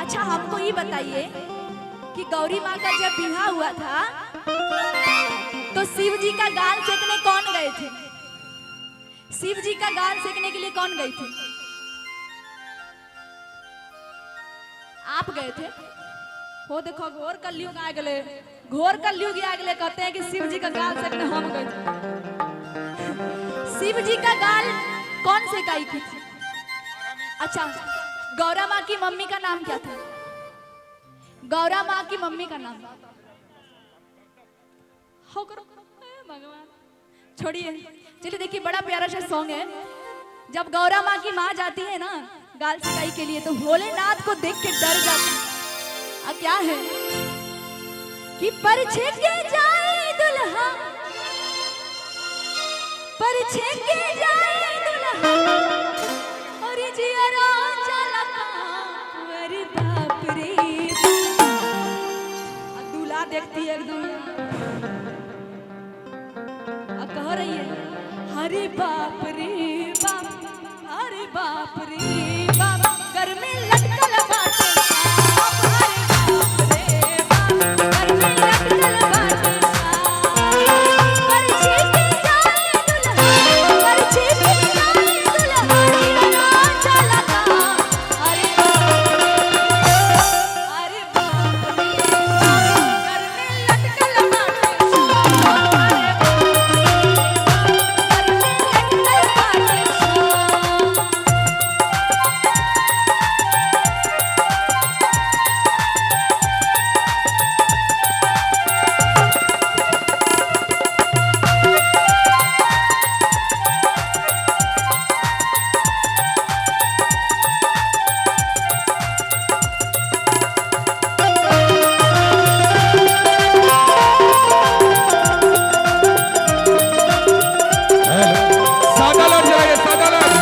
अच्छा हमको ये बताइए कि गौरी माँ का जब विवाह हुआ था तो शिव जी का गाल सेकने कौन गए थे? शिव जी का गाल सेकने के लिए कौन गए थे? आप गए थे? हो देखो घोर कलयुग आ गए, घोर कलयुग आ गए। कहते हैं कि शिव जी का गाल सेकने हम गए थे। शिव जी का गाल कौन से गाई की थी? अच्छा, गौरा माँ की मम्मी का नाम क्या था? गौरा माँ की मम्मी का नाम हो करो भगवान, छोड़िए। चलिए देखिए बड़ा प्यारा सा सॉन्ग है। जब गौरा माँ की माँ जाती है ना गाल सिकाई के लिए तो भोलेनाथ को देख के डर जाती है। क्या है कि परछे के जाए दुल्हा, परछे के जाए दुल्हा, और जियरा चला अरे बाप रे। दूल्हा देखती है एकदम, कह रही है अरे बाप रे बाप, अरे बाप रे बाप, घर में लटकल बाटे सांप, अरे बाप रे बाप, घर में लटकल बाटे सांप। परछे के जाए दुल्हा, परछे के जाए दुल्हा, जियरा चला अरे बाप रे, अरे बाप रे बाप, घर में लटकल बाटे सांप, अरे सादा लड़ जरा सादा लड़।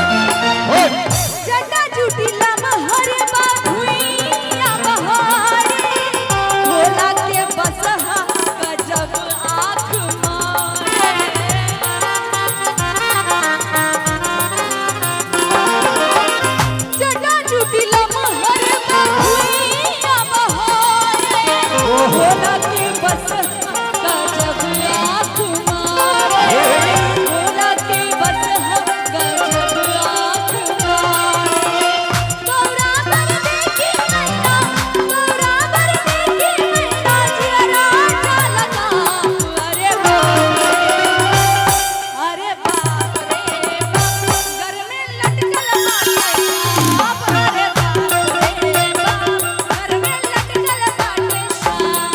जटा जुटिला महरे बाभुइया बहारे, भोला के बसहा गजब आँख मारे। जटा जुटिला महरे बाभुइया बहारे, भोला के बसहा गजब आँख मारे, भोला के बसहा गजब आँख मारे। गौरा बर देखी मैना, गौरा बर देखी मैना, जियरा लगा, अरे बाप रे, अरे बाप रे बाप, घर में लटकल बाटे सांप, अरे बाप रे बाप, घर में लटकल बाटे सांप।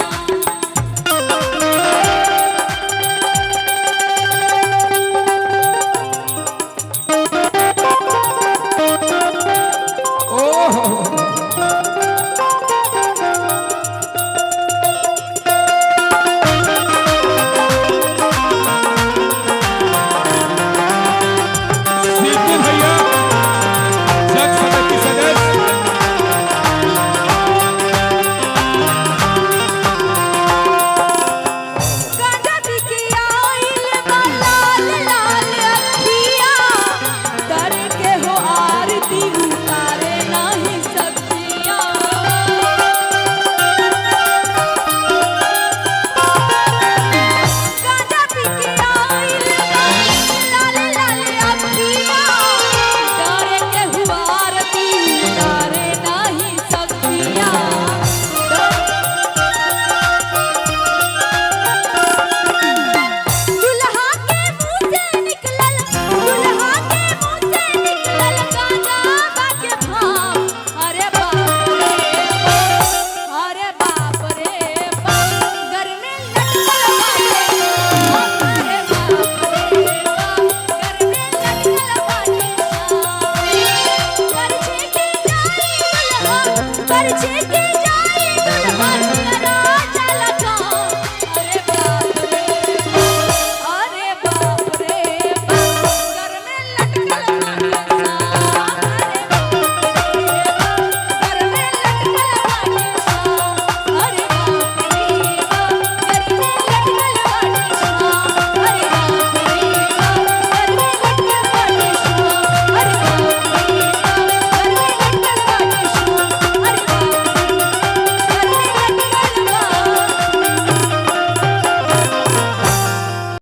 ओहो सीतू भैया जग समिति सदस्य गांजा पी के आइल बा लाल लाल अखिया, डर के हो आरती उतारे नाही सखिया। गांजा पी के आइल बा लाल लाल अखिया, डर के हो आरती उतारे नाही सखिया। दुल्हा के मुंह से निकलल, दुल्हा के मुंह से निकलल गांजा बाके भाव, अरे बाप रे बाप, अरे बाप रे बाप, घर में लटकल बाटे सांप, अरे बाप रे बाप, घर में लटकल बाटे सांप। परछे के जाए दुल्हा, परछे के जाए दुल्हा,